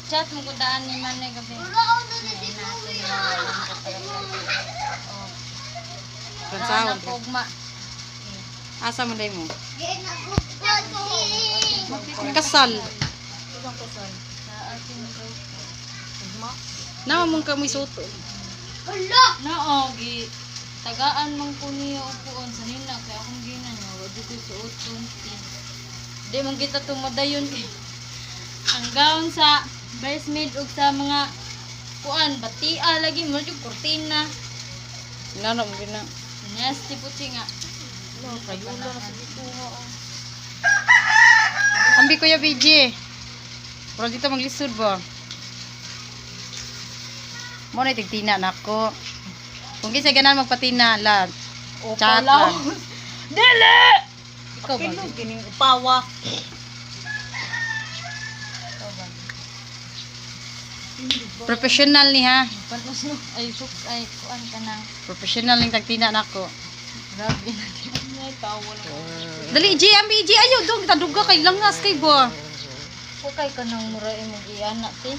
Chat mo ko daan ni Manay gabi. Oh. Kansahon. Rana kogma. Asa man day mo? Kasal. Sa atin daw. Nawa mong kamoy suto. Nao gi tagaan man ko niya upuon sa nina kay akong gina niya wa jud ko'y suoton. Di man kita tumadayon kay ang gown sa bridesmaid ug sa mga kuan batia lagi mo jud kurtina. Ngano mo gina. Nasty po nga. Kayula na sa bituha. Ambi, Kuya BJ. Pero dito maglisod ba? Mo na tigtina nako. Kung kinsa ganan magpatina la. Chat lang. Dili! Ikaw ba? Kino kining upawa. Ikaw ba? Professional ni ha. Panos no ay suk ay kuan ka na. Professional ning tagtina nako. Grabe na. Ay, tawa lang. Dali G, ambi G, ayo dong taduga kay langas kay ba. Kukay ka nang mura imong iana ti.